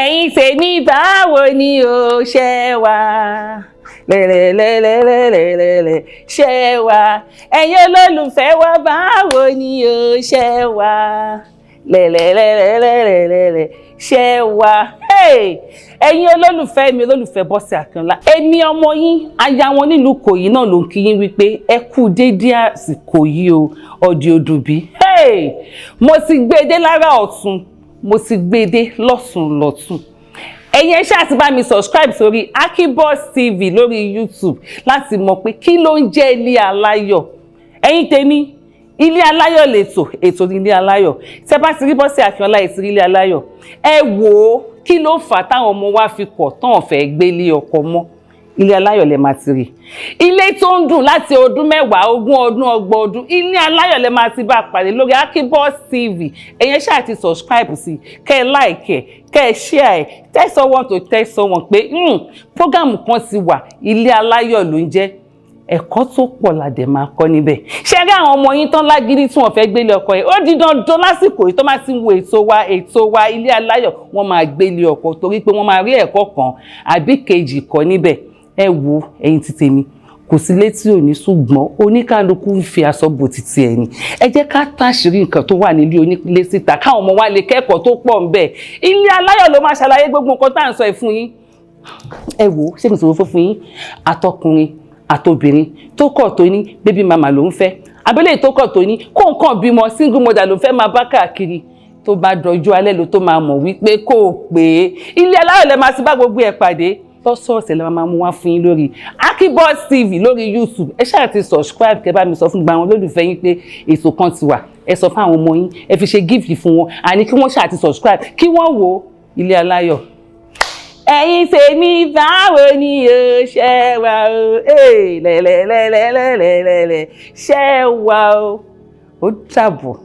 Ẹ̀yin tèmi, báwo ni o ṣe wà? Lẹ́lẹ́lẹ́lẹ́lẹ́lẹ́lẹ́ ṣe wà. Ẹ̀yin olólùfẹ́ wa, báwo ni o ṣe wà? Lẹ́lẹ́lẹ́lẹ́lẹ́lẹ́ ṣe wà. Ẹ̀yin olólùfẹ́ mi, olólùfẹ́ Bọ́sẹ̀ Akínọlá, èmi ọmọ yín, aya wọn nílùú Ìkòyí náà ló ń kí yín wípé ẹ kú déédéé àsìkò yìí o. Ọdí odùbí, mo ti gbé e dé lára ọ̀tún, mo ti gbé e dé lọ́sùn lọ́tún. Ẹ̀yin ẹ ṣáà ti bá mi subscribe sórí Akibos TV lórí YouTube láti mọ̀ pé kí ló ń jẹ́ Ilé Aláyọ̀. Ẹ̀yin tèmi, Ilé Aláyọ̀ lètò, ètò ní Ilé Aláyọ̀. Tẹ́ bá ti rí Bọ́sẹ̀ Akínọlá, ẹ ti rí Ilé Aláyọ̀. Ẹ wò ó, kí ló fà á táwọn ọmọ wa fi kọ̀ tán fẹ́ gbélé ọkọ mọ́? Ilé Aláyọ̀ lẹ máa ti rí. Ilé tó ń dùn láti ọdún 10, 20 ọdún, 30 ọdún, Ilé Aláyọ̀ lẹ máa ti bá pàdé lórí Akibos TV. Ẹ̀yin ṣáà ti subscribe sí, kẹ́ ẹ like ẹ̀, kẹ́ ẹ share ẹ̀, tell someone to tell someone pé program kan ti wà, Ilé Aláyọ̀ ló ń jẹ́. Ẹ̀kọ́ tó pọ̀ la dẹ̀ máa kọ́ níbẹ̀. Ṣé rí àwọn ọmọ yín tán lágídí tí wọ́n fẹ́ gbélé ọkọ yìí, ó di dandan lásìkò yìí tó máa ti ń wo ètò wa Ilé Aláyọ̀, wọ́n máa gbélé ọkọ, torí pé wọ́n máa rí ẹ̀kọ́ kan àbí kejì kọ́ níbẹ̀. Ẹ wo, ẹ̀yin ti tèmi, kò sí létí òní, ṣùgbọ́n oníkálukú ń fi aṣọ bò títí ẹ̀ ni. Ẹ jẹ́ ká táṣìírí nǹkan tó wà nílé onílé síta, káwọn ọmọ wa lè kẹ́kọ̀ọ́ tó pọ̀ ń bẹ̀. Ilé Aláyọ̀ ló máa ṣàlàyé gbogbo nǹkan tá à ń sọ ẹ̀ fún yín. Ẹ wo, ṣé kò sọ̀rọ̀ fún yín? Àtọkùnrin àtobìnrin tó kọ̀ tó ní baby mama ló ń fẹ́, abẹ́lé tó kọ̀ tó ní kó nǹkan bímọ, single mother ló fẹ́ máa bá káàkiri, tó bá dọjú alẹ́ ló tó máa mọ̀ wípé kò pé. Ilé Aláyọ̀ lẹ máa ti bá gbogbo ẹ̀ pàdé. Lọ́sọ̀ọ̀sẹ̀ la máa mú wá fún yín lórí Akibos TV lórí YouTube. Ẹ ṣáà ti subscribe, kẹ́ bá mi sọ fún gbogbo àwọn olólùfẹ́ yín pé ètò kan ti wà. Ẹ sọ fún àwọn ọmọ yín, ẹ fi ṣe gift fún wọn, àní kí wọ́n ṣáà ti subscribe, kí wọ́n wo Ilé Aláyọ̀. Ẹ̀yin tèmi, báwo ni o ṣe wà o? Lẹ́lẹ́lẹ́lẹ́lẹ́lẹ́lẹ́ ṣe wà o. Ó dàbọ̀.